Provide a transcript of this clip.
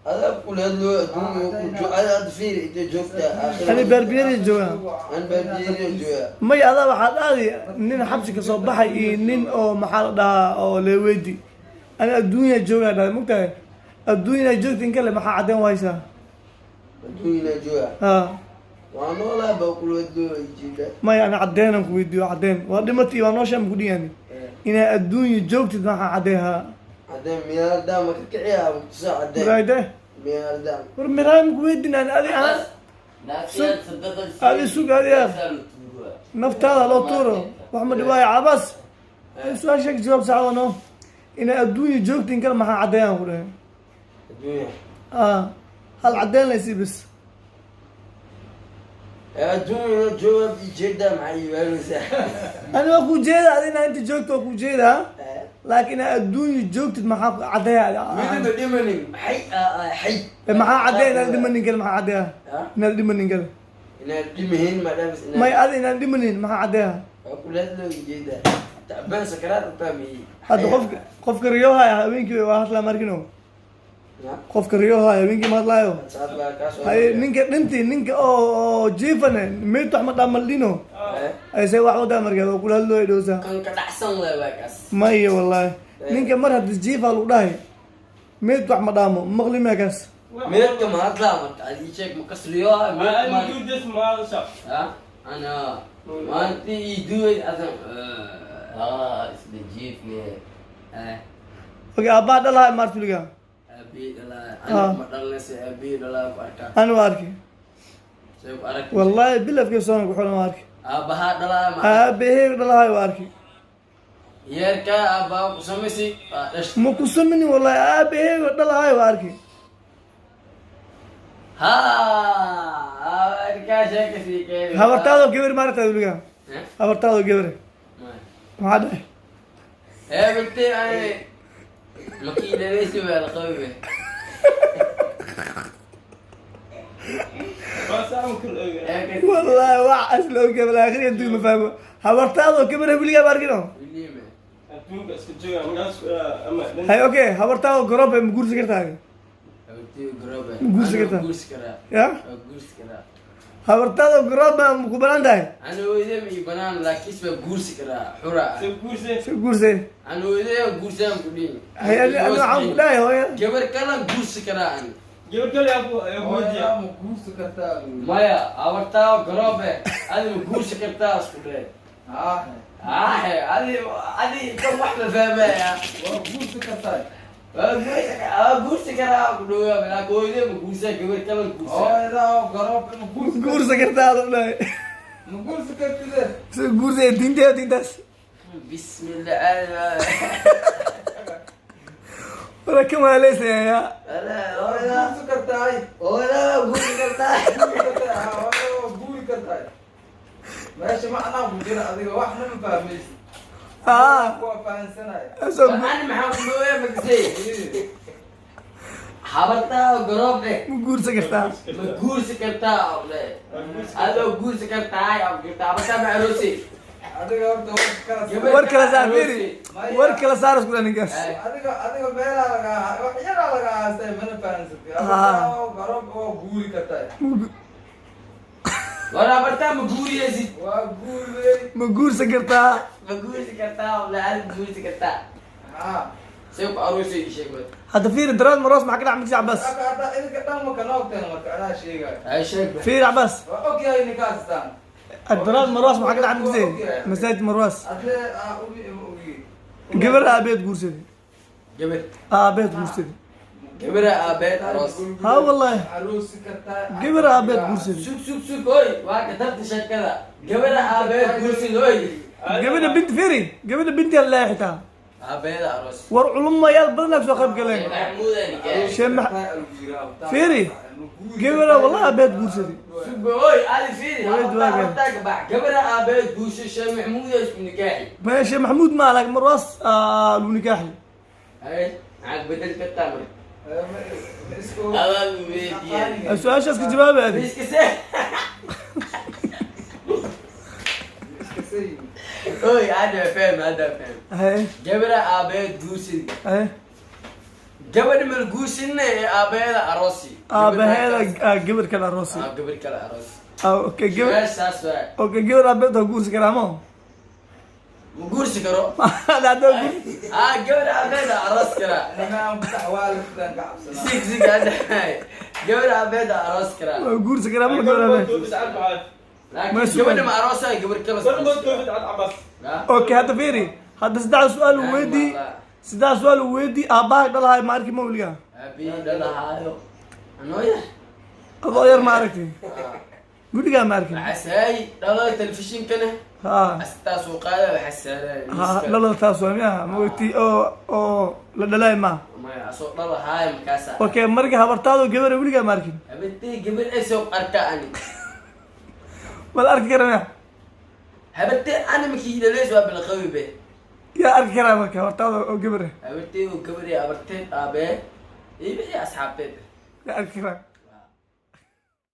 Adaa kula hadloo adduunya ku hadda fiiri, intee joogtaa aakhira? Ani baarbiyada joogaa. An baarbiyada joogaa. May, adaa waxaad aadi nin xabsi ka soo baxay iyo nin oo, maxaa la dhahaa, oo leeweydi ani adduunya joogaa dhahay. Mogtahay adduunya joogta in kale, maxaa cadeen u haysaa? Adduunyana joogaa. Ha. Waa noolaa baa kula hadloo jeeda. Maya, ani cadeenan ku weydiiyo, cadeen waa dhimatay, waa nooshaa ma ku dhiyani. Inaa adduunya joogtid maxaa cadeen haa? Cadeen miyaaldaa ma ka kiciyaa kutusaa cadeen? Muraayde. Miyaaldaa. War miraay ma ku weydin ani adi ana. Adi sug, adi yaar. Naftaada loo tuuro wax ma dhibaayo. Cabaas, su-aasha ka jawaab saxda no. Inaa adduunya joogta in kale maxaa caddeeyaan ku dhahay? Adduunya. Ah, hal caddeyn laysi bis. Adduunya joogaad ii jeedaa, maxaa ii waaleysaa? Ani waa kuu jeeda, adi inaa inta joogto waa kuu jeedaa, laakiin inaa adduunya joogtid maxaa ku caddeeya? Midaba dhimanin xay xay. Maxaa caddeeya inaad dhimanin kale? Maxaa caddeeya inaad dhimanin kale? Inaad dhimahin maadaama. May, adi inaan dhimanin maxaa caddeeya? Waa kula hadloo ii jeedaa, tacbaan sakaraad intaa miyi. Hadda qofka riyoohaya habeenkii waa hadlaa markino. Qofka riyoohaya habeenkii ma hadlaayo. Hay, ninka dhinti, ninka oo jiifane meyd wax ma dhaamaldhino ayse wax wadaa markaa waa kula hadlooya dhowsaa. Kan ka dhacsan le waa kaas. Maya, wallahi ninka mar haddi jiifa lagu dhahay meyd wax ma dhaamo maqli maya kaas. Meedka ma hadlaa marka ad ii sheeg, ma kasriyo meedka ma ha ana maanta ii duway adan. Isla jiifne. Okay, aabbaa dhalahay maartuliga? Aabii dhalaa. Ana ma dhalanaysa, aabii dhalaa ku arkaa. Ani waa arki. See ku arag? Wallahi bilafkii soona ku xulan waa arki. Aabahaa dhalaa ma? Aabahey dhalahay waa arki. Yeerka aabaha ku samaysi waa dhash. Ma ku saminin, wallahi aabahey dhalahay waa arki. Ha, arkaa sheeka sii keeni. Habartaadoo gabar maaragtaa weliga? Habartaadoo gabar maxaa dhahay? Ee, ay makii dhaleysi waa la qabi. Wallahi wax asla og gabar aakhiri intuu ma fahmo. Habartaadoo gabar weligaa ma arkino? Hay, okay, habartaadoo garoob ma guursi kartaa? Ma guursi kartaa? Guursi karaa. Ya. Waa guursi karaa. Habartaadoo garoob ma ku banaan tahay? Ana hooyadey ma ii banaan, laakiin waa guursi karaa, xura ah. Si guursay? Ana hooyadey waan guursaan ku dhihin. Hay, ani waxaan ku dhahay hooya. Gabar kalan guursi karaa ani. Hooyadaa ma guursi kartaa? Maya, habartaa garoobe adi ma guursi kartaa isku dheh? Haa. Aahe, adi kan wax ma fahmaya. Waa guursi kartaa. Waa guursi karaa ku dhowaa, laakiin hooyadey ma guursaa, gabar kalan guursaa. Hooyadaa oo garoob ma guursi? Guursa kartaa aad u dhahay. Ma guursi kartide? Si guursay diinteeda diintaas. Bismillah. Wala kan waa leysaya. Waa guursi kartaa. Hooyadaa waa guursi kartaa. Guuri kartaa, haa, hooyadaa waa guuri kartaa. Meesha macnaa ku jira, adiga waxna ma fahmaysid. Kuwa fahansanaya. Soo. Ani maxaa ku dhowaa magasay? Habartaa garoob eh. Ma guursa kartaa? Ma guursi kartaa ole adoo guursi kartaa kartaa, habartaa ma aroosay? Adiga horta war kala Gabar- War kala saar, fiiri, war kala saar isku dhaa ninkaas. Adiga meelaa lagaa wax yaraa lagaa haastay, mana fahansatid. Ah. Habartaa oo garoob waa guuri kartaa. War habartaa ma guuriyeysid? Waa guuriyey. Ma guursa kartaa? Ma guursi kartaa ole adi ma guursi kartaa? Haa. See ku aroosay, ii sheeg bal. Hadda fiiri, daraad maroos maxaa ka dhac mugsi Cabaas? Marka hadda idinka dhan ma kana ogteen, marka anaa sheegaayo. Ay, sheeg bal. Fiiri Cabaas. Waa ogyahay ninkaastaan. Daraad maroos maxaa ka dhac mugsi masaajid marwaas? Adle aa ogi ma ogi. Gabar aabeed guursaday. Gabar. Aabeed guursaday. Gabara aabeed aroos? Ha, wallahi. Aroosi kartaa. Gabar aabeed guursaday. Sug, sug, sug, oy, waa ka tarti sheekada. Gabara aabeed guursid, oy. Gabadha binti, fiiri, gabadha binti allahi xitaa. Aabeeda aroos. War culumayaal badan aa soo qayb galeen. Maxamuud nikaax. Fiiri. Gabadha wallahi aabeed guursaday. Sug, oy, ali fiiri. Wait, habartaa waa habartaa gabax gabara aabeed guurshay, Sheekh Maxamuud isku nikaaxi. Meesha Maxamuud ma laakiin marwaas lagu nikaaxi. Ay, maxaad bedel kartaa marka? Adaa weydiiyay. Su-aashaas ka jawaaba adi. Iska see. Oy, hada faham, hada faham. Haye. Gabara aabeed guursaday. Haye. Gabadha mal guursinne ee aabaheeda aroosi. Aabaheeda gabar kale aroosi. Ah, gabar kale aroosi. Ah, okay, gabar. Su-aashaas waay. Okay, gabar aabaheed waa guursi karaa mo? Ma guursi karo. Hadda guursi. Ah, gabar aabaheeda aroos karaa. Nimaan ku taxwaalidaan ka cabsanaa. Sig sig hadda, gabar aabaheeda aroos karaa. Waa guursi karaa ma gabar aabaheed? Laakiin Ma sugan. gabadha ma aroosayo, gabar kale. Okay, hadda fiiri, hadda saddex su-aal uu weydii, saddex su-aal uu weydii. Aabbaha dhalahay ma arki ma weligaa? Aabihi dhalahaayo anoo yar. Adoo yar ma aragti? Weligaa ma arkin? Waxasaay dhalo telefishinkana. Ha. Astaas uu qaada waxaa saaray. Ha, dhalada taas waa miyaha maogti oo la dhalaay ma? Maya, asoo dhalahaayo markaasa. Okay, marka habartaadoo gabara weligaa ma arkin? Habartay gabar ay soo arka ani. Ma la arki kara miya? Habartay ani markii dhaleys waa bilaqawi be. Yaa arki karaa marka habartaada oo gabara? Habartay oo gabar iyo habarteed aabee iyo wixii asxaabteed. Yaa arki karaa?